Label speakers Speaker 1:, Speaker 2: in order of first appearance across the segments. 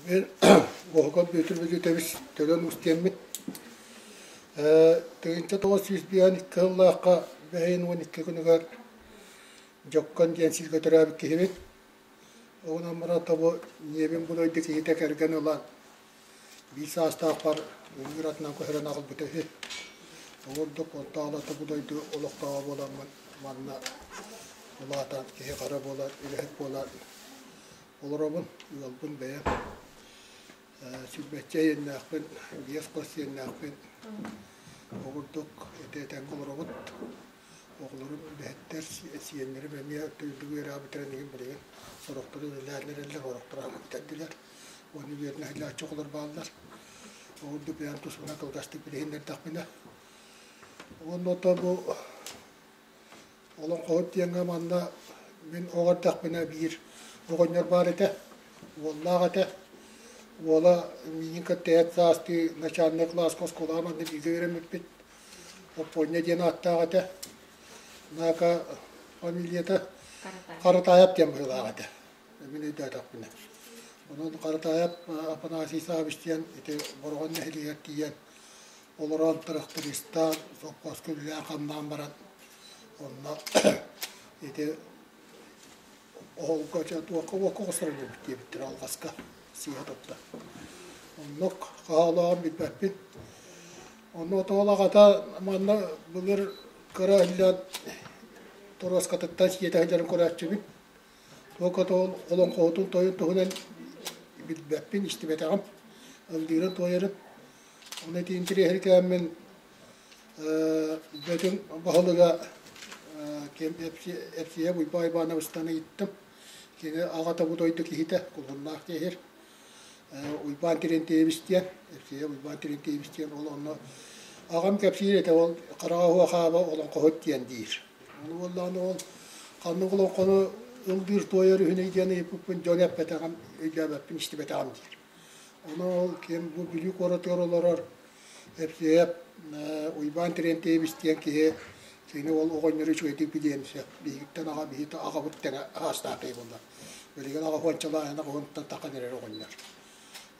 Speaker 1: Мин Оһукан Бүөтүр Бүлүүтэбис Төлөн Уус диэммин. 1952 сыллаахха бэһин 12 күнүгэр Дьоккон диэн сиргэ төрөөбүт киһибин. Онон баран тобу ийэбин бу дойду киһитэ кэргэн ылан биир саастаахпар ыҥыыр атынан көһөрөн аҕалбыта үһү. Ол курдук онтоолото бу дойду олохтооҕо буоламмын манна улаатан киһи-хара буолан, үлэһит буолан олоробун, ыалбын бэйэм. Сүүрбэччэ иэннээхпин, биэс хос иэннээхпин. Ол курдук ити этэҥҥэ олоробут. Оҕолорум үлэһиттэр, сиэннэрим эмиэ үрдүк үөрэҕи бүтэрэн игин билигин сорохторо үлэлээн эрэллэр, сорохторо аһыы бүтэрдилэр. Уонна үөрэнэ сылдьааччы оҕолор бааллар. Ол курдук бэйэм туспунан кылгастык билиһиннэрдэхпинэ. Уонна оттон бу Олоҥхоһут диэҥҥэ манна мин оҕо эрдэхпинэ биир оҕонньор баар этэ, уоллаах этэ. Уола миигин кытта эт саастыы начальнай кылааска оскуолаҕа манна бииргэ үөрэммиппит. Оппуонньа диэн ааттаах этэ. Нака фамилията Харатаайап диэн быһыылаах этэ. Мин өйдөөтөхпүнэ. Онон Харатаайап Афанасий Саввич диэн ити Бороҕон нэһилиэгэр тиийэн олорон тырахтаристаан, сопхуоска үлэлээн-хамнаан баран онно ити оһолго туохха уокка оҕустарыллыбыт диэбиттэрэ алҕаска сыыһа тутта. Оннук хаалаҕын билбэппин. Онно тоҕо аҕата манна былыр кыра иһиллэн торуоскатыттан сиэтэ сылдьарын көрөөччүбүн. Туохха тоҕо олоҥхоһутун тойун туһунан билбэппин, истибэтэҕим. Ыллыырын туойарын. Ону ити интэриэһиргээммин Бөтүҥ баһылыга ким Эпсиэп Уйбаан Ивановичтан ыйыттым. Кини аҕата бу дойду киһитэ, кулуннаах киһи. Уйбаан Терентьевич диэн, Эпсиэп Уйбаан Терентьевич диэн ол онно аҕам кэпсиир этэ, ол хараҕа уохааба олоҥхоһут диэн диир. Ону буоллаҕына ол ханнык олоҥхону ыллыыр туойар үһүнүй диэн ыйыппыппын дьон эппэтэҕим, өйдөөбөппүн, истибэтэҕим диир. Ону ол ким бу Бүлүү куоратыгар олорор Эпсиэп Уйбаан Терентьевич диэн киһи кини ол оҕонньору үчүгэйдик билиэн сөп. Биһигиттэн аҕа биһи аҕабыт тэҥэ аастаах киһи буолла. Билигин аҕа уончалааһына уонтан тахан эрэр оҕонньор.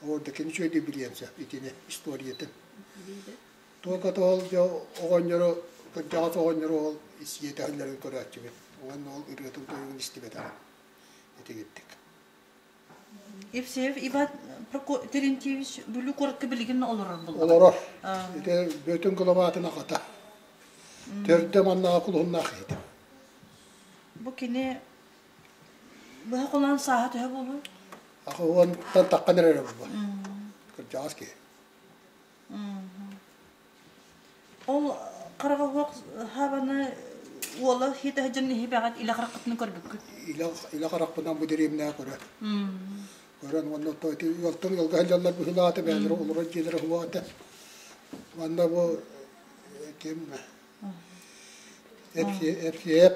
Speaker 1: Ол да кини үчүгэйдик билиэн сөп итини историятын. Туока ол дьэ оҕонньору кырдьаҕас оҕонньору ол сиэтэһэллэрин көрөөччүбүт. Уонна ол ырыатын тойугун истибэтэҕим. Итигирдик.
Speaker 2: Евсеев Иван Терентьевич Бүлүү куоракка билигин олорор буоллаҕа.
Speaker 1: Олорор. Ити Бөтүн кылабаатын аҕата. Төрдө маннаҕа кулуһуннаах киһитэ.
Speaker 2: Бу кини быһа холоон сааһа төһө буолуой?
Speaker 1: Аха уонтан таххан эрэрэ буолуо. Кырдьаҕас киһи.
Speaker 2: Ол хараҕа суох хаабаны уола хиитэ сылдьан иһибэҕит илэ хараххытынан көрбүккүт?
Speaker 1: Илэ, илэ харахпынан бу дэриэбинэҕэ көрөн. Көрөн уонна то ити ыалтан ыалга сылдьаллар быһыылаата бэйэлэрэ олорор дьиэлэрэ суох этэ. Манна бу ким Эпсиэп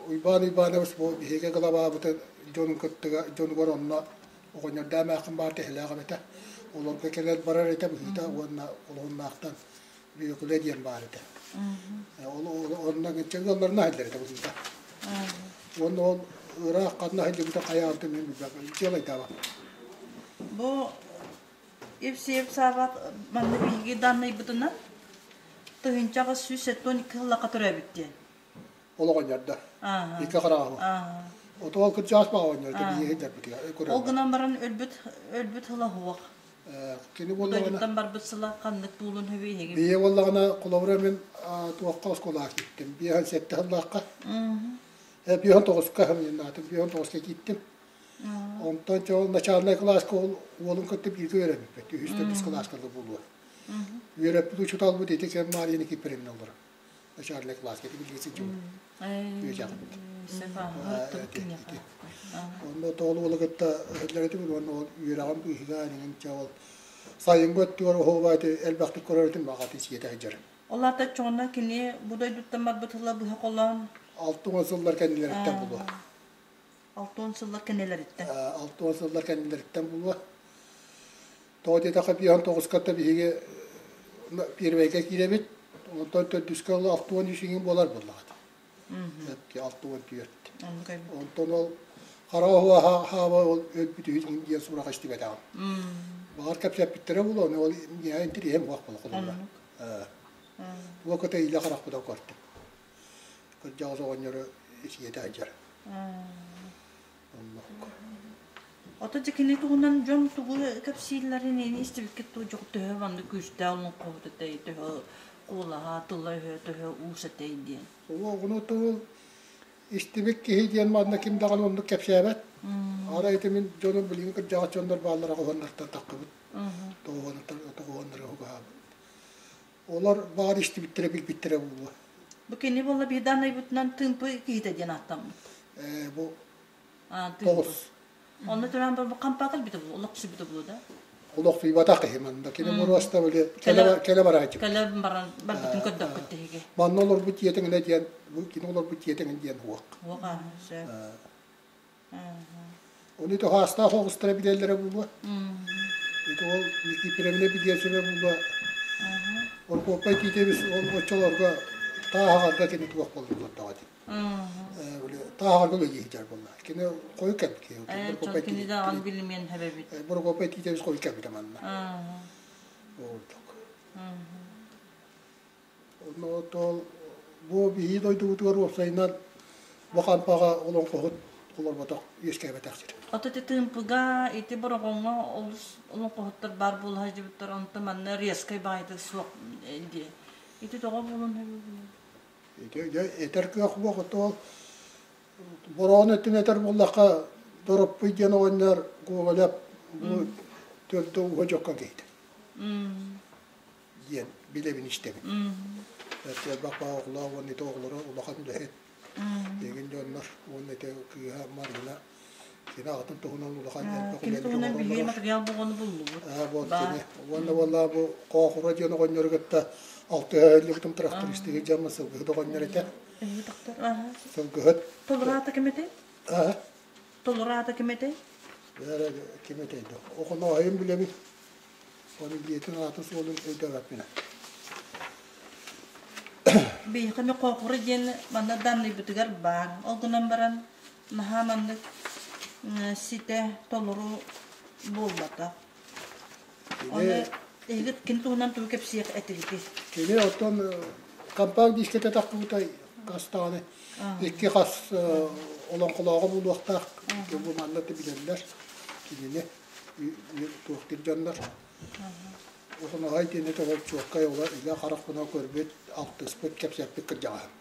Speaker 1: Уйбаан Уйбаанабыс бу биһиги главабытын дьонун кыттыга дьонугар онно оҕонньордоох эмээххин баар тэһилээх эбэтэ. Олорго кэлэр барар этэ быһыыта уонна олоһуннаахтан Бүөкүлэ диэн баар этэ. Ол онно ыалларына аһыллар этэ быһыыта. Уонна ол ыраах ханна аһыллыбыта хайаабыта мин билбэппин. Дьыалайдаабат.
Speaker 2: Бу Евсеев Савва манна биһиги даннайбытынан 1872 сыллаха төрөөбүт диэн.
Speaker 1: Ол оҕонньордо. Икки хараҕа. Отуол кырдьаҕас баҕа оҕонньордо биһиги сылдьарбытыгар.
Speaker 2: Ол гынан баран өлбүт өлбүт сыла суох.
Speaker 1: Кини буоллаҕына
Speaker 2: барбыт сыла ханнык буолун үһү эһиги?
Speaker 1: Бийэ буоллаҕына холобура мин туохха оскуолаҕа кииртим. Биэһэн сэттэ сыллаахха. Биэһэн тоҕуска хамньыннаатым. Биэһэн тоҕуска кииртим. Онтон чэ ол начальнай кылааска ол уолун кытта бииргэ үөрэммиппит. Үһүс төрдүс кылааска да буолуо. Үөрэппит учууталбыт ити кэм Мария Никифоровна олорор. Начальнай кылааска ити билигин сылдьыбыт. Үөчэҕит. Онно тоҕол уолу кытта ыһыллар этибит уонна ол үөрэҕим быыһыгар иҥин чэ ол сайыҥҥы өттүгэр оһуоба ити элбэхтик көрөр этим баҕатын сиэтэ сылдьарым.
Speaker 2: Ол аата чоҕуна кини бу дойдуттан барбыт ыла быһа холоон
Speaker 1: 60 сыллар кэннилэриттэн булуо.
Speaker 2: 60 сыллар кэннилэриттэн.
Speaker 1: 60 сыллар кэннилэриттэн булуо. Тоҕо диэтэххэ, биэһэн тоҕускатта биһиги первэйгэ киирэбит, онтон төрдүскэ ол 63 иҥин буолар буоллаҕа. 64. Онтон ол Хараҕа хаба ол өлбүт үһү диэн сурах истибэтэҕим. Баҕар кэпсэппиттэрэ буолуо, ону ол миэхэ интириэһим суох буолла холобура. Туга көтө илэ харахпынан көрдүм. Кырдьаҕас оҕонньору сиэтэ сылдьар. Оннук.
Speaker 2: Ото дьэ кини туһунан дьон тугу кэпсииллэрин ини истибиккит туу дьох төһө маннык күүстээх олоҥхоһут этэй, төһө куолаһа, тыла-өһө төһө уус этэй диэн.
Speaker 1: Оҕону тыл истибит киһи диэн манна ким даҕаны оннук кэпсээбэт. Арай ити мин дьонум билигин кырдьаҕас дьоннор бааллара оһоннортон таххыбыт. Тоҕуһаннары угаабыт. Олор баар истибиттэрэ билбиттэрэ буолуо.
Speaker 2: Бу кини буолла биир даанайбытынан тыымпы киһитэ диэн ааттаммыт.
Speaker 1: Ээ бу тоҕус.
Speaker 2: Онно төрөөн барбы хампаакал бите булу, олох сүбүтэ булу да.
Speaker 1: Олохсуйбатах киһи манна. Кини муруоста били кэлэ кэлэ барааччы.
Speaker 2: Кэлэ баран барбытын көрдөхпүт тиһиги.
Speaker 1: Манна олорбут тиэтэҥинэ диэн, бу кини олорбут тиэтэҥин диэн уох.
Speaker 2: Уох аа, сөп.
Speaker 1: Оны тоһаастаах оҕустара билэллэрэ буолуо. Ити ол Никифоровна билиэн сөбө буолуо. Оркуоппай Тиитэбис ол оччолорго тааһаҕарга кини туох буоллун дии. Тааһаҕарга үлэлии сылдьар буолла. Кини хойу кэлбит киһи.
Speaker 2: Э, кини даҕаны билимиэн хэбэбит.
Speaker 1: Борокуоппай Тиитэбис хойу кэлбитэ манна. Ордук. Онно ол бу биһи дойдубутугар уопсайынан бу хампаҕа олоҥхоһут олорботох үөскээбэтэх сир.
Speaker 2: Ото ити Тыымпыга, ити Бороҕоҥҥо олус олоҥхоһуттар баар буола сылдьыбыттар, онтон манна резкай баайдык суох дии. Ити тоҕо буолан
Speaker 1: Ити дьэ этэр кыах суох, ото Бороҕон өттүн этэр буоллахха, Дороппуй диэн оҕонньор Гоголев бу төрдө ууһа дьокко киһитэ диэн билэбин истэбин. Элбэх оҕолоох уонна ити оҕолоро улахан үлэһит дэгин дьоннор уонна ити кыыһа Марина кини аҕатын туһунан улахан элбэх
Speaker 2: Кини туһунан биһиги материал боҕону буллубут.
Speaker 1: Вот кини. Уонна буолла бу Хоохура диэн оҕонньору кытта алтыһа трактористыгы дьамма сылгыһыт оҕонньор этэ. Сылгыһыт.
Speaker 2: Толораата ким этэй? Толораата ким этэй?
Speaker 1: Ким этэй да. Охонооһойун билэбин. Оны билиэтин аатын суолун өйдөөбөппүн.
Speaker 2: Биһиэхэ Хоохура диэн манна данныйбытыгар баар. Ол гынан баран наһаа маннык ситэ толору буолбатах. Оны эһиги кини туһунан тугу кэпсиэх этигитий?
Speaker 1: Кини оттон компакт дискэтэ тахпыта хастаҕаны икки хас олоҥхолооҕо буолуохтаах. Бу манна да билэллэр кинини туохтур дьоннор. Охоноһой диэни тоҕо чуоккай ола илэ харахпынан көрбүт, алтыспыт, кэпсэппит кырдьаҕаһым.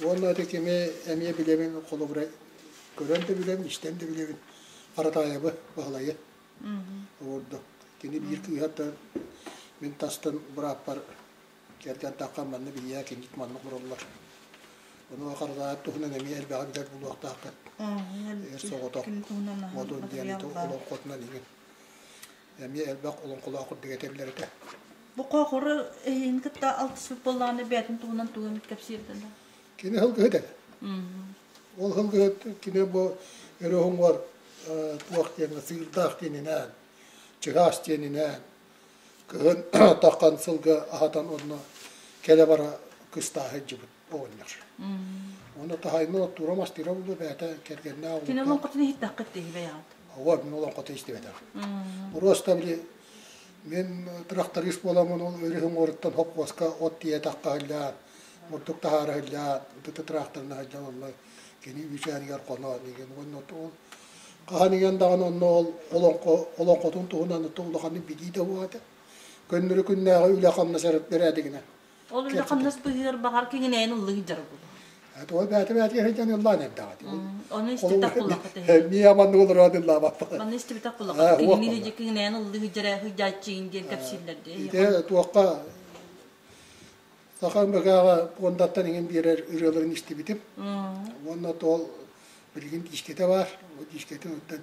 Speaker 1: Уонна ити кими эмиэ билэбин холобура көрөн да билэбин, истэн да билэбин. Харатаайабы Баһылайы Ордук. Кини биир кыыһа мин тастан бырааппар кэргэн таххан манна биһиэхэ кинит манна олороллор. Ону Харатаайап туһунан эмиэ элбэҕи билэр буолуохтааххыт. Эр соҕотох модун диэн олоҥхотунан иҥин. Эмиэ элбэх олоҥхолоох курдук этэллэр этэ.
Speaker 2: Бу Хоохуру эһиин кытта алтыспыт буоллаҕына бэйэтин туһунан тугу эмит кэпсиирдэн да?
Speaker 1: Кини сылгыһыт этэ. Ол сылгыһыт кини бу өрүһүҥ туох диэн сыырдаах диэнинээн, чыгаас диэнинээн кыһын таххан сылгы аһатан онно кэлэ-бара кыстаа сылдьыбыт оҕонньор. Уонна таһайны оттуура мастыыра буолуо бэйэтэ кэргэннээх
Speaker 2: Кини олоҥхотун иһиттэххит дии бэйэҕит.
Speaker 1: Ооба, мин олоҥхотун истибэтэҕим. Просто били мин тракторист буоламмын ол өрүһүҥ уоруттан хоппуоска от тиэйэ тахха бурдук таһаара сылдьаат, ытыты тракторына сылдьан онно кини үүчээнигэр хоноон игин уонна ол хаһан игэн даҕаны онно ол олоҥхо олоҥхотун туһунан улаханнык билии да буолуо этэ. Көннөрү күннээҕи үлэ-хамнас бэрээдэгинэ.
Speaker 2: Ол үлэ-хамнас быһыыр баҕар киҥинэйин ыллыы сылдьар буолуо.
Speaker 1: Туой бэйэтэ бэйэтигэр сылдьан ыллаан эрдэҕэ.
Speaker 2: Ону истибитэх буллаххыт эһиги.
Speaker 1: Мии аманнык олорон ыллаабаппын.
Speaker 2: Манна истибитэх буллаххыт. Киҥинии киҥинэйин ыллыы сылдьар сылдьааччыйын диэн кэпсииллэр дии.
Speaker 1: Ити туохха Саха МБК-ҕа пуондаттан иҥин биэрэр ырыаларын истибитим. Уонна тоол билигин диискэтэ баар. Ол диискэтин оттон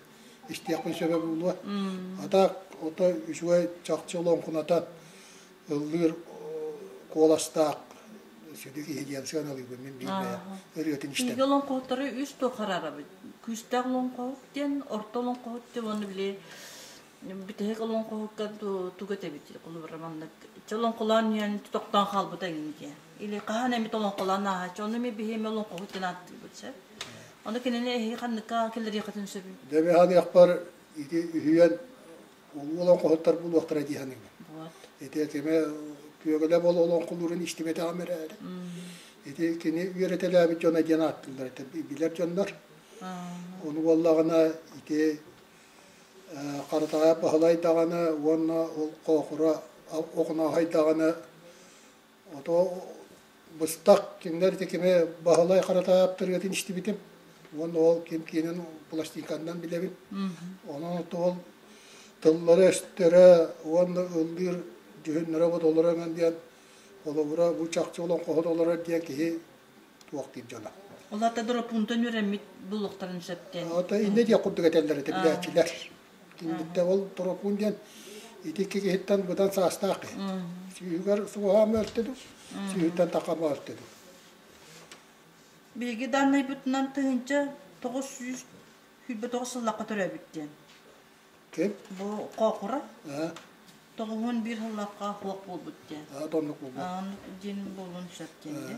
Speaker 1: истиэхпин сөбө буолуо. А так ото үчүгэй чахчы олоҥхуната ыллыыр куоластаах сүдү киһи диэн сыаналыыбын мин биир бэйэм ырыатын истэбин.
Speaker 2: Биһиги олоҥхоһуттары үс туох араарабыт. Күүстээх олоҥхоһут диэн, орто олоҥхоһут диэн уонна били Бүтэһик олоҥхоһукка тугу этэбит холобура маннык чэ олоҥхолоон иһэн тохтоон хаалбыта эҥин диэн или хаһан эмит олоҥхолоон ааһааччы ону эмиэ биһи эмиэ олоҥхоһут диэн ааттыыбыт сөп. Ону кинини эһиги ханныкка киллэриэххитин сөбүй?
Speaker 1: Дьэ, ханыахпар ити үһүйэн улуу олоҥхоһуттар булуохтара дии саныыбын.
Speaker 2: Вот.
Speaker 1: Ити кими күөгүлэ бол олоҥхолуурун истибэтэҕим эрээри. Ити кини үөрэтэлээбит дьоно диэн ааттыыллар этэ билэр дьоннор. Ону буоллаҕына ити Харатаайап Баһылай даҕаны уонна ол Хоохура Охонооһой даҕаны ото быстах кинилэр ити кими Баһылай Харатаайап ырыатын истибитим уонна ол ким киинин пластинканнан билэбин. Онон ол тыллара-өстөрө уонна ыллыыр дьүһүннэрэ-бодолоро эҥин диэн холобура бу чахчы олоҥхоһут олорор диэн киһи туох диир дьоно.
Speaker 2: Ол аата Доропуунтан үөрэммит булуохтарын сөп диэн.
Speaker 1: Ата иннэ диэх курдук этэллэр этэ билээччилэр. Киниттэ ол Доропуун диэн ити икки киһиттэн быдан саастаах киһи. Сүүһүгэр суоһаама өлтөдү, сүүһүттэн тахама өлтөдү.
Speaker 2: Биһиги даннайбытынан 1929 сыллахха төрөөбүт диэн.
Speaker 1: Ким?
Speaker 2: Бу Хоокура. 91 сыллахха суох буолбут диэн.
Speaker 1: Тоннук буолбут.
Speaker 2: Диэн буолуон сөп диэн дии.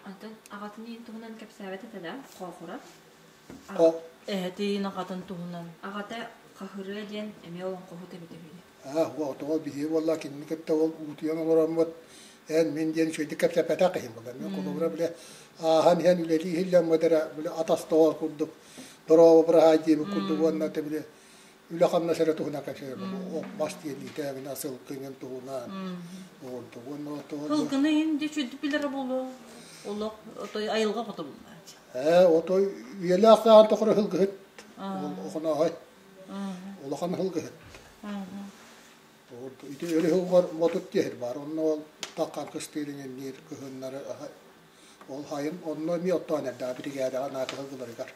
Speaker 3: Атын аҕатын иин туһунан кэпсээбэт этэ да, Хоокура.
Speaker 2: Эһэтин аҕатын туһунан.
Speaker 3: Аҕата Хаһырыа диэн эмиэ олоҥхоһут эбитэ үһү.
Speaker 1: Тоҕо биһиги буолла кинини кытта ол уутуйан олороммут эн мин диэн үчүгэйдик кэпсэппэтэх киһим буолла. Мен холобура бile ааһан иһэн үлэлии иһиллэммит эрэ бile атас доҕор курдук дорообо быраһаай диэбит курдук уонна те бile үлэ-хамнас эрэ туһунан кэпсэтэр ох мас диэн сылгыҥын туһунан уонна
Speaker 2: Сылгыны иһин дьэ үчүгэйдик билэрэ буолуо. Олох отой айылҕа хоту буллааччы.
Speaker 1: Ээ, отой үйэлээх саҕан тохору сылгыһыт. Охонооһой. Улахан сылгыһыт. Ити өрүһүгэр мотут диэһир бар. Онно ол таххан кыстыырын кыһыннары Ол хайын онно эмиэ оттоон эрдэҕэ биригээдэҕэ наакыһа ыларыгар.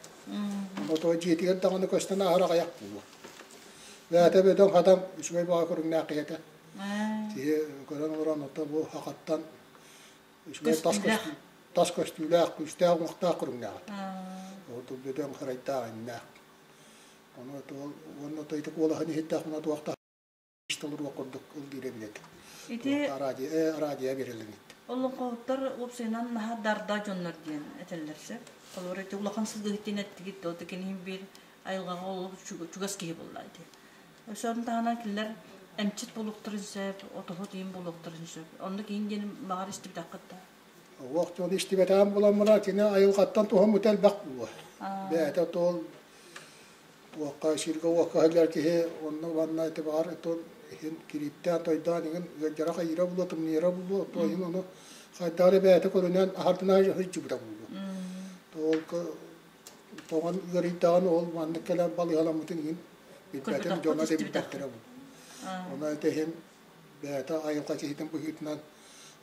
Speaker 1: Ото дьиэтигэр даҕаны көстөн ааһар аҕыйах буолуо. Бэйэтэ бөдөҥ хатан үчүгэй баҕа көрүҥнээх киһи этэ. Киһи көрөн олорон ото бу хахаттан үчүгэй тас көстүү, тас көстүүлээх, күүстээх уҥуохтаах көрүҥнээх этэ. Ол бөдөҥ харайдаах иннээх. Ону уонна ото ити куолаһын иһиттэхпинэ туохта толоруох курдук ыллыыр эбит.
Speaker 2: Ити
Speaker 1: радио, радио берилинит.
Speaker 2: Олоҥхоһуттар уопсайынан наһаа дарда дьоннор диэн этэллэр сөп. Холобур, ити улахан сылгыһыттан эттигит, ол киниһин биир айылҕаҕа олох чугас киһи буолла ити. Өссө таһынан кинилэр эмчит буолуохтарын сөп, отоһут иин буолуохтарын сөп. Онно киин диэн баҕар истибитэххит да.
Speaker 1: Уох дьон истибэтэҕим буламмына кини айылҕаттан туһаммыта элбэх буолуо. Бэйэтэ тол Туохха сиргэ-уокка сылдьар киһи онно-манна ити баҕар тон иһин кирииптээн тойдоон иҥин ыалдьара хайыыра буолуо, тымныйара буолуо, то иһин ону хайдах эрэ бэйэтэ көрүнэн аһардына сылдьыбыта буолуо. Ол тоҕон ыарыйдаҕын ол маннык кэлэн балыыһаламмытын иһин билбэтим, дьоно да билбэттэрэ буолуо. Онон ити иһин бэйэтэ айылҕа киһитин быһыытынан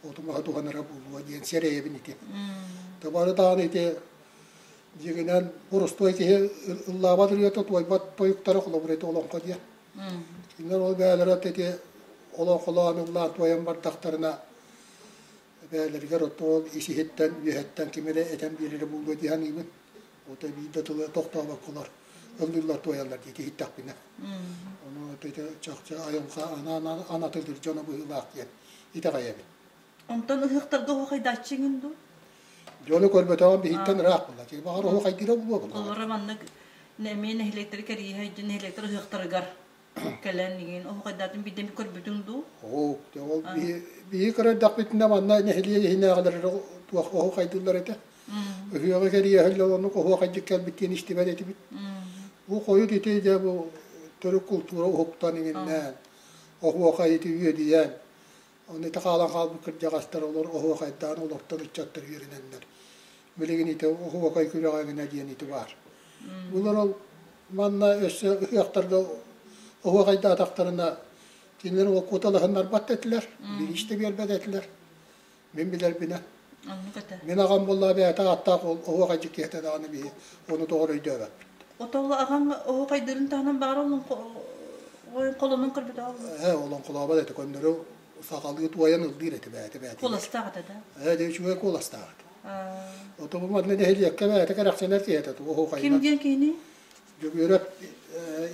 Speaker 1: оту-маһы туһанара буолуо диэн сэрэйэбин ити. Табары даҕаны ити Дьиҥинэн, боростуой киһи ыллаабат ырыата, туойбат тойуктара холобур ити олоҥхо диэн. Кинилэр ол бэйэлэрэ ити олоҥхолоон ыллаан туойан бардахтарына бэйэлэригэр оттон ол ис-иһиттэн, үөһэттэн ким эрэ этэн биэрэрэ буолуо дии саныыбын. Ото биир да тылы тохтообокколор ыллыыллар туойаллар дии иһиттэхпинэ. Ону ити чахчы айылҕа анаан анатылыыр дьоно быһыылаах диэн итэҕэйэбин.
Speaker 2: Онтон ыһыахтарга оһуохайдааччыгын дуу?
Speaker 1: Дьону көрбөтөҕүм биһиттэн ыраах буолла. Баҕар оһуохайдыыра буолуо буолла.
Speaker 2: Олоро маннык эмиэ нэһилиэктэри кэрийэ дьон нэһилиэктэр ыһыахтарыгар кэлэн игин оһуохайдаатын биирдэ эмит көрбүтүҥ дуу?
Speaker 1: Оо, ол биһи көрөрдөхпүтүнэ манна нэһилиэк иһинээҕилэр туох оһуохайдыыллар этэ. Ыһыаҕы кэрийэ сылдьан оннук оһуохайдьыт кэлбит диэн истибэт этибит. Бу хойут ити дьэ бу төрүт култуура уһуктан иҥиннээн, оһуохай ити үөдүйэн, Онно ити хаалан хаалбыт кырдьаҕастар олор оһуохайдаан олортон ыччаттар үөрэнэннэр. Билигин ити оһуохай күрэҕэ эҥинэ диэн ити баар. Булар ол манна өссө ыһыахтарга оһуохайдаатахтарына кинилэр ол куоталаһыннарбат да этилэр, бириис да биэрбэт этилэр. Мин билэрбинэн.
Speaker 2: Оннук этэ.
Speaker 1: Мин аҕам буоллаҕа бэйэтэ ааттаах ол оһуохайдьыт киһитэ даҕаны биһи ону тоҕо эрэ өйдөөбөппүт.
Speaker 2: Отоҕу аҕаҥ оһуохайдыырын таһынан баҕар холонун көрбүтэ
Speaker 1: Ээ, олоҥхолообот этэ, көннөрү сахалыы туойан ыллыыр этэ бэйэтэ бэйэтигэр.
Speaker 2: Куоластаах этэ да?
Speaker 1: Ээ, дьэ үчүгэй куоластаах этэ. Ото бу манна нэһилиэккэ бэйэтэ кэрэхсэнэр киһи этэ, оһуохайынан.
Speaker 2: Ким диэн киһини?
Speaker 1: Дьөгүөрэп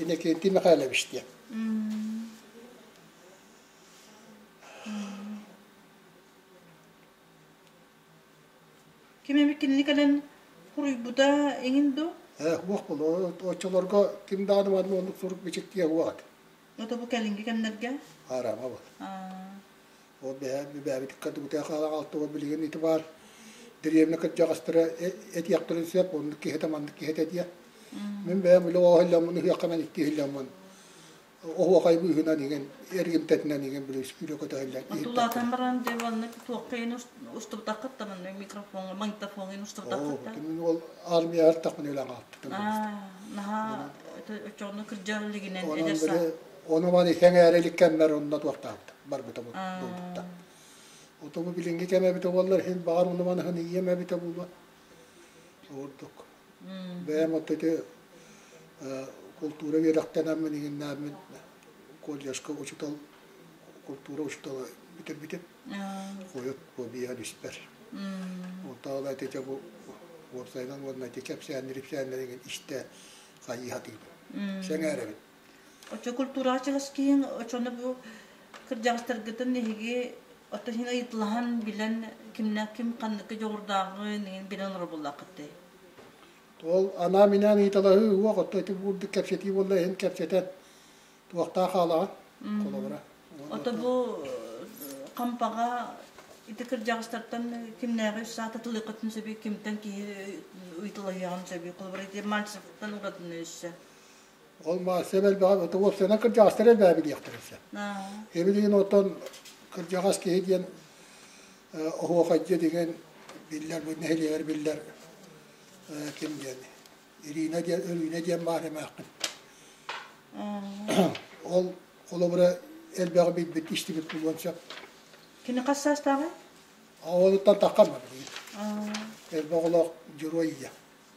Speaker 1: Иннокентий Михайлович диэн.
Speaker 2: Ким эмит кинини кэлэн. Суруйбута эҥин дуу?
Speaker 1: Ээ, уох буолуо. Оччолорго ким даҕаны манна оннук сурук бичик диэн уох этэ.
Speaker 2: Ото бу кэлиҥҥи кэмнэргэ?
Speaker 1: Аарама бол. Ол бэһэ бэбит кадыбытыа хаалан алтыга билигин ити баар дэриэбинэ кырдьаҕастара этиэхтэрин сөп, оннук киһитэ маннык киһитэ диэ. Мин бэйэм үлэ оһолломмун ыһыахханан икки иһиллэммин оһуохай быыһынан иҥэн эргимтэтинэн иҥэн били сүүрэ көтөһүллэн
Speaker 2: Тулаатан баран дьэ маннык туохха иһин устубутаххыт да маннык микрофоҥҥа магнитофоҥҥа устубутаххыт да
Speaker 1: мин ол армияҕа артахпын үлэҕэ ааттытым
Speaker 2: наһаа оччоҕуна кырдьар илигинэн эдэр саа
Speaker 1: ону маны сэҥээрэ илик кэммэр онно туохтаабыт барбыта буолбута ото бу билиҥҥи кэм эбитэ буоллар иһин баҕар ону маныһын ийэм эбитэ буолуо ордук Бэйэм вот ити култуура үөрэхтэнэммин иҥиннээммин колледжка учуутал култуура учуутала бүтэрбитим. Хойут бу биэһэн испэр. Онтон ити дьэ бу уопсайынан уонна ити кэпсээннэр-ипсээннэр иҥин истэ хайыы сатыыбын. Сэҥээрэбин.
Speaker 2: Оччо культураҕа чугас киһиҥ оччону бу кырдьаҕастаргытын эһиги оттон иһин ыйыталаһан билэн кимнээх ким ханныкка дьоҕурдааҕын иһин билэн олорор буоллаххытый?
Speaker 1: Ол анаан-минээн ыйыталаһыы уох оттон ити курдук кэпсэтии буолла иһин кэпсэтэн туохтаах хаалаҕын холобура.
Speaker 2: Ото бу хампаҕа ити кырдьаҕастартан кимнээҕи саата тылыаххытын сөбүй, кимтэн киһи ыйыталаһыаҕын сөбүй? Холобура ити Мальцевтан уратыны өссө.
Speaker 1: Ол массыына элбэҕэ, ото уопсайынан кырдьаҕастар элбэҕи билиэхтэрин сөп. Эбилигин оттон кырдьаҕас киһи диэн оһуохайдьа деген биллэр, бу нэһилиэгэр биллэр ким диэн Ирина диэн Өрүүнэ диэн баар эмээххин. Ол холобура элбэҕи билбит, истибит буолуон сөп.
Speaker 2: Кини хас саастааҕый?
Speaker 1: Оҕолуттан таххан бар билигин. Элбэх оҕолоох дьоруой ийэ.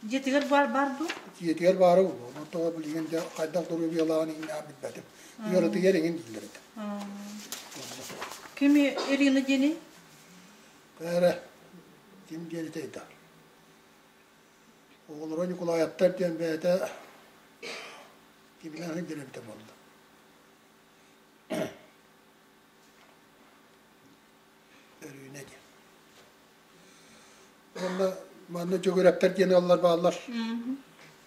Speaker 2: Дьиэтигэр баар баар дуу?
Speaker 1: Дьиэтигэр баара буолуо. Онон тоҕо билигин дьэ хайдах доруобуйалааҕын иҥнээн билбэтим. Ыарытыйар иҥин дииллэр этэ.
Speaker 2: Ким Ирина диэний?
Speaker 1: Эрэ ким диэн этэй да. Оҕолоро Ньукулаайаптар диэн бэйэтэ кимнээх диэн эбитэ буолла. Өрүүнэ диэн. Уонна манна Дьөгүрэптэр диэн ыаллар бааллар.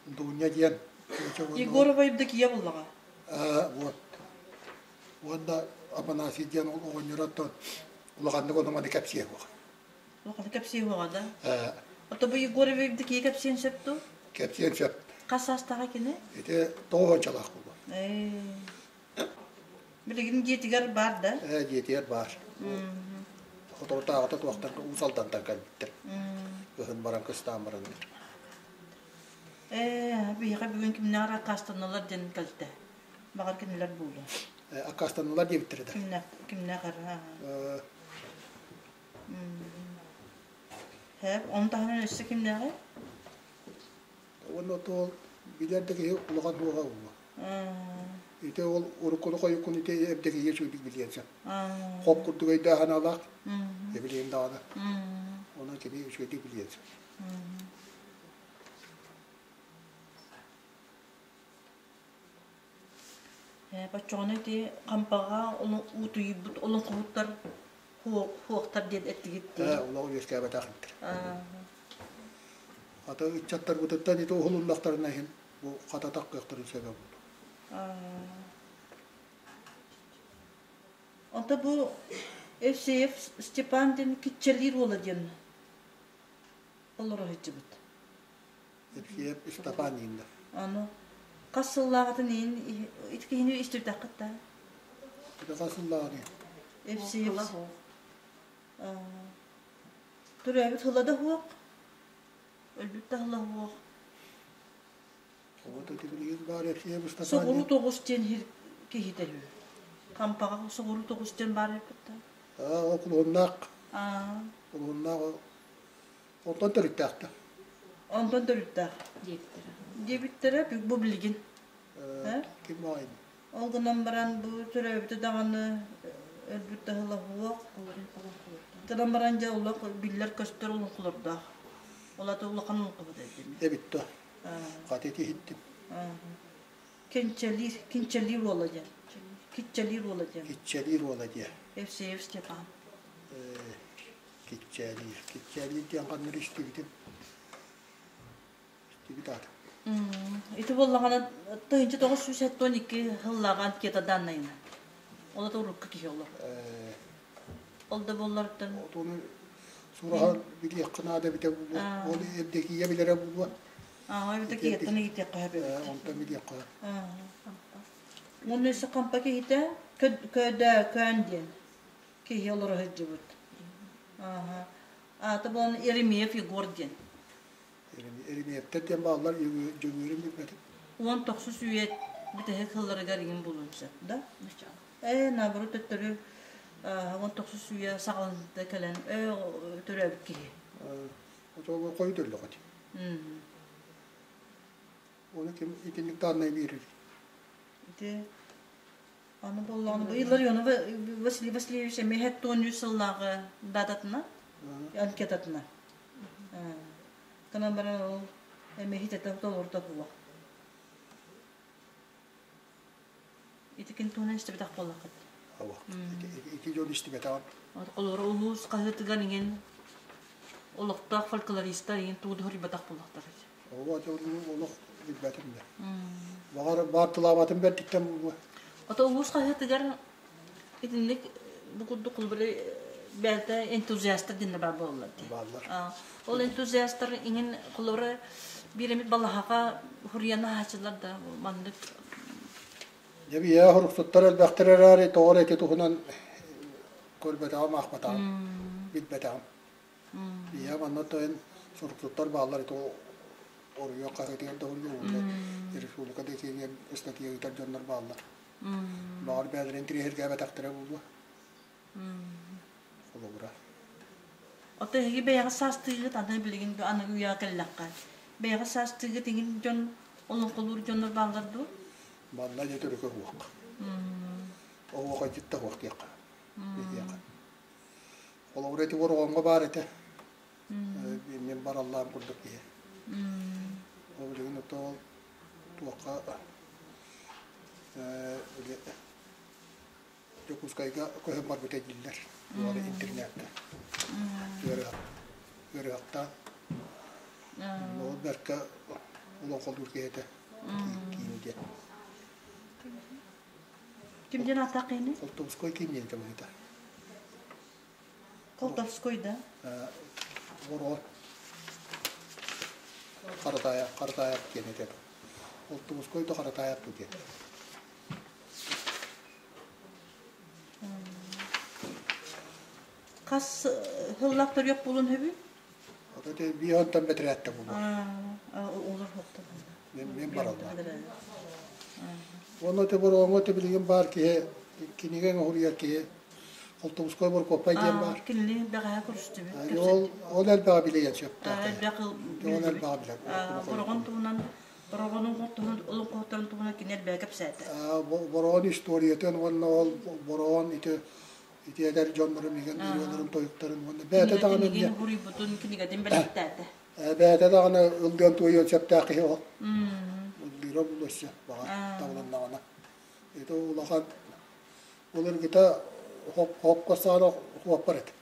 Speaker 1: Дуня диэн.
Speaker 2: Егорова Евдокия буллаҕа.
Speaker 1: Вот. Уонна Афанасий диэн оҕонньоро оттон улаханнык ону маны кэпсиэ суоҕа.
Speaker 2: Улаханнык кэпсиэ суоҕа да? Ото бу Егорова Евдокия кэпсиэн сөп дуу?
Speaker 1: Кэпсиэн сөп.
Speaker 2: Хас саастааҕа кини?
Speaker 1: Ити тоҕуһунчалаах буолуо.
Speaker 2: Билигин дьиэтигэр баар да?
Speaker 1: Ээ, дьиэтигэр баар. Соторутааҕыта туохтан Уус Алдантан кэлбиттэр. Кыһын баран кыстаан баран.
Speaker 2: Ээ, биһиэхэ бүгүн кимнээх аккаастаналар диэн кэлтэ. Баҕар кинилэр буолуо.
Speaker 1: Ээ, аккаастаналар диэбиттэрэ да.
Speaker 2: Кимнээх кимнээх эрэ. Һээп, ону таһынан өссө кимнээҕий?
Speaker 1: Уонна ол билэр да киһи улахан суоҕа буолуо. Ити ол уруккуну-хойуккуну ити эрдэкигэ үчүгэйдик билиэн сөп. Хоп курдук өйдөөх-санаалаах, билиэн даҕаны. Онон кини үчүгэйдик билиэн сөп.
Speaker 2: Боччоҕуна ити хампаҕа уутуйбут олоҥхоһуттар хуохтар диэн эттигит дии.
Speaker 1: Ээ, олох үөскээбэтэх эбиттэр. Хата ыччаттарбытыттан ити уһулуннахтарына иһин бу хата таххыахтарын сөбө буолуо.
Speaker 2: Онто бу Евсеев Степан диэн Киччэлиир уола диэн олоро сылдьыбыт.
Speaker 1: Евсеев Степан дииллэр.
Speaker 2: Аны хас сыллааҕытын иһин ити киһини истибитэххит да?
Speaker 1: Ити хас сыллааҕын
Speaker 2: Евсеев Төрөөбүт сыла да суох, өлбүт да сыла суох. Соҕуруу тоҕус диэн киһитэ үһү. Хампаҕа соҕуруу тоҕус диэн баар эбит да.
Speaker 1: Аа, кулуһуннаах. Кулуһуннаах онтон төрүттээх да.
Speaker 2: Онтон төрүттээх.
Speaker 3: Диэбиттэрэ.
Speaker 2: Диэбиттэрэ бу билигин.
Speaker 1: Ким баҕайын?
Speaker 2: Ол гынан баран бу төрөөбүтэ даҕаны өлбүт да сыла суох. Гынан баран дьэ олох биллэр-көстөр олоҥхолордоох. Ол ата улахан олоҥхобут эбит.
Speaker 1: Эбит да. Хата ити иһиттим.
Speaker 2: Кинчэлиир, кинчэлиир уола диэн. Киччэлиир уола диэн.
Speaker 1: Киччэлиир уола диэн.
Speaker 2: Евсеев Степан.
Speaker 1: Киччэлиир. Киччэлиир диэн ханна истибитим. Истибит аата.
Speaker 2: Ити буоллаҕына 1972 сыллааҕы анкета данныйынан. Ол да урукку киһи олор. Ол да буоллартан.
Speaker 1: Отуну сураһан билиэххэ наада эбитэ буолуо. Ол Евдокия билэрэ буолуо.
Speaker 2: Аа, Евдокияттан ыйытыахха сөп эбит.
Speaker 1: Онтон билиэххэ.
Speaker 2: Уонна өссө хампа киһитэ Көдө Көөн диэн киһи олоро сылдьыбыт. Ааха. Аата буолан Еремеев Егор диэн.
Speaker 1: Еремеевтэр диэн бааллар, Дьөгүөрүм билбэтим.
Speaker 2: 19 үйэ бүтэһик сылларыгар иҥин булуон сөп, да? Ээ, наоборот төттөрү 19 үйэ саҕаланыыта кэлэн төрөөбүт киһи.
Speaker 1: Отоҕу хойут өллөҕүт. Оны ким итинник дааннай биэрэр?
Speaker 2: Ити аны буоллаҕына бу Илларионов Василий Васильевич эмиэ 73 сыллааҕы дататына, анкетатына. Гынан баран ол эмиэ хитэтэ толорто буолуох. Итикин туһунан истибэтэх буоллаххыт.
Speaker 1: Ава. Ити дьон истибэтэҕим.
Speaker 2: Олор улуус хаһыатыгар иҥин олохтоох фольклористар иҥин тугу да суруйбатах буоллахтар.
Speaker 1: Ова олох билбэтим да. Баҕар баартылаабатын бэрдиттэн буолуо.
Speaker 2: Ото улуус хаһыатыгар итинник бу курдук холобура бэйэтэ энтузиастар диэннэр баар буолаллар дии.
Speaker 1: Бааллар.
Speaker 2: Ол энтузиастар иҥин холобура биир эмит балаһаҕа хуруйан аһааччылар да маннык
Speaker 1: Дьэ биһиэхэ хоруксуттар элбэхтэр эрээри тоҕо эрэ ити туһунан көрбөтөҕүм, аахпатаҕым, билбэтэҕим. Биһиэхэ манна тойон суруксуттар бааллар ити оройуон хаһыатыгар да уһуллубута республика да итиэннэ ыстатыйа ыытар дьоннор бааллар. Баҕар бэйэлэрин интириэһиргээбэтэхтэрэ буолуо. Холобура.
Speaker 2: Ото эһиги бэйэҕит саастыыгыт аны билигин аны үйэҕэ кэллэххэ бэйэҕит саастыыгыт иҥин дьон олоҥхолуур дьоннор бааллар дуо?
Speaker 1: Манна дьэ төрүкү уһуох. Оһуохайдьыт да уһуох диэххэ. Биһиэхэ. Холобура ити Ороҕоҥҥо баар этэ. Мин бараллаам курдук киһи. Ол билигин ото ол туохха били Дьокуускайга көһөн барбыта дииллэр. Туора интернетка. Ыарыһахтаан. Ол бэркэ олоҥхолуур киһи этэ. Киин диэн.
Speaker 2: Ким диэн ааттаах киһини?
Speaker 1: Колтовской киин диэн этэ быһыыта.
Speaker 2: Колтовской да?
Speaker 1: Оро Харатаайап, Харатаайап диэн этэ. Колтовской да Харатаайап диэн.
Speaker 2: Хас сыллаах төрүөх буолун сөбүй?
Speaker 1: Ото биир онтон бэтэрээттэ буолуо.
Speaker 2: Олор хоттон.
Speaker 1: Мен бараллар. Уонна те бороҥҥо те билигин баар киһи кинигэ оҥоһуруйар киһи Холтоҕускай Боркуоппай диэн баар.
Speaker 2: Кинини бэҕэһээ көрүстүбүт.
Speaker 1: Ол ол элбэҕи билиэн сөптөөх.
Speaker 2: Элбэх
Speaker 1: Ол элбэҕи билэр.
Speaker 2: Бороҕон туһунан Бороҕонун туһунан олоҥхоһуттарын туһунан кини элбэҕи кэпсээтэ.
Speaker 1: Бороҕон историятын уонна ол Бороҕон ити ити эдэр дьоннорун игин ырыаларын тойуктарын уонна бэйэтэ даҕаны
Speaker 2: Кинигин суруйбутун кинигэтин бэлэхтээтэ.
Speaker 1: Бэйэтэ даҕаны ыллыан туойуон сөптөөх киһи ол. Ыллыыра булуосча баҕар табылыннаҕына. Ити улахан былыргыта хопко саана хуоппар этэ.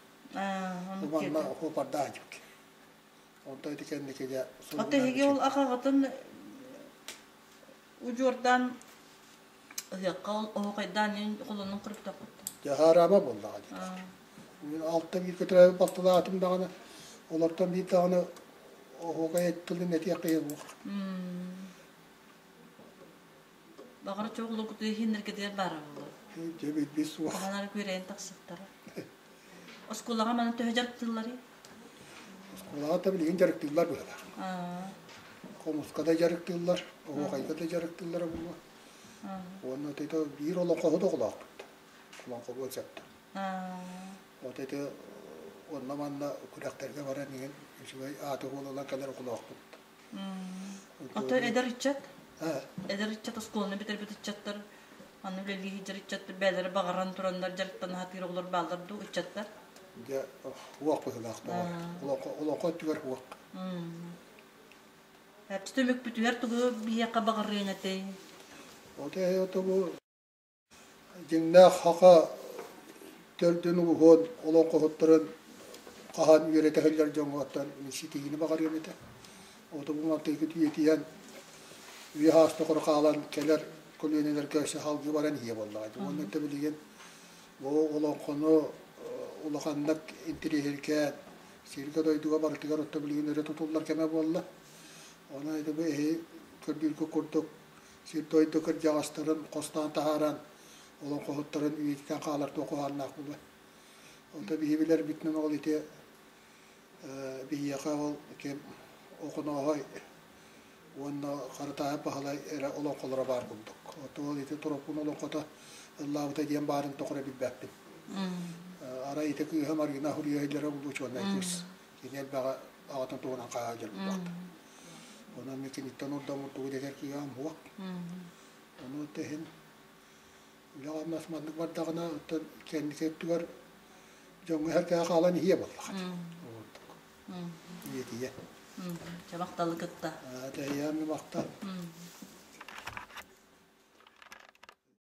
Speaker 1: Манна хуопардаах дьүк. Онто ити кэнники дьэ
Speaker 2: Ата эһиги ол аҕаҕытын удьуордаан ыһыахха ол оһуохайдаан холонун көрбүтөххүт.
Speaker 1: Дьаһаараама буоллаҕа диэтэр. Мин алта бииргэ төрөөбүт балтылаатым даҕаны, олортон биир даҕаны оһуокай тылын этиэх киһи суох.
Speaker 2: Баҕар чоҕулукуту иһиннэргитигэр баара буолуо.
Speaker 1: Дьэ билбит суох.
Speaker 2: Хаһан күөрэйэн тахсыктара. Оскуолаҕа манан төһө дьарыктыылларый?
Speaker 1: Оскуолаҕа да билигин дьарыктыыллар быһыылаах. Хомуска да дьарыктыыллар, оһуохайга да дьарыктыыллара буолуо. Уонна ити биир олоҥхоһут оҕолоохпут. Олоҥхолуон сөптөөх. Вот ити онно-манна күрэхтэргэ баран иһин үчүгэй ааты буолан кэлэр оҕолоохпут.
Speaker 2: Ото эдэр ыччат? Эдэр ыччат оскуоланы бүтэрбит ыччаттар, аны үлэлии сылдьар ыччаттар бэйэлэрэ баҕаран тураннар дьарыктана сатыыр оҕолор бааллар дуу ыччаттар?
Speaker 1: Дьэ, уох быһыылаах доҕор. Олоҥхо өттүгэр уох.
Speaker 2: Түмүкпүтүгэр тугу биһиэхэ баҕарыаҥ этэй?
Speaker 1: Ото ото бу Дьиҥнээх саха төрдүн ууһун олоҥхоһуттарын хаһан үөрэтэ сылдьар дьоҥҥо оттон мин ситиһиини баҕарыам этэ. Ото бу мантыгыт үйэтийэн үйэ саас тухары хаалан кэлэр көлүөнэлэргэ өссө салгыы баран иһиэ буоллаҕа. Уонна да билигин бу олоҥхону улаханнык интириэһиргээн сиргэ-дойдуга барытыгар отто билигин өрө тутуллар кэмэ буолла. Онон ити бу эһи көрдүүргэ курдук сир-дойду кырдьаҕастарын хостоон таһааран олоҥхоһуттарын үйэтитэн хаалар туох куһааннаах буолуой. Онто биһи билэрбитинэн ол ити биһиэхэ ол ким Охонооһой уонна Харатаайап Баһылай эрэ олоҥхолоро баар курдук. Оттон ол ити Торопуун олоҥхото ыллаабыта диэн баарын тоҕо билбэппин. Арай ити кыыһа Марина Хуруйа булуучуоннай кыыс. Кини элбэҕи аҕатын туһунан хаһаа дьарыктаахтар. Онон мин киниттэн урдам урдугу дэтэр кыыһам суох. Ону иһин үлэ-хамнас маннык бардаҕына, оттон кэнники өттүгэр дьоҥҥо эркэҕэ хаалан иһиэ буоллаҕа. Ордук. Ийэтийэ.
Speaker 2: Чабахталы кытта.
Speaker 1: Тэһийэм махтал.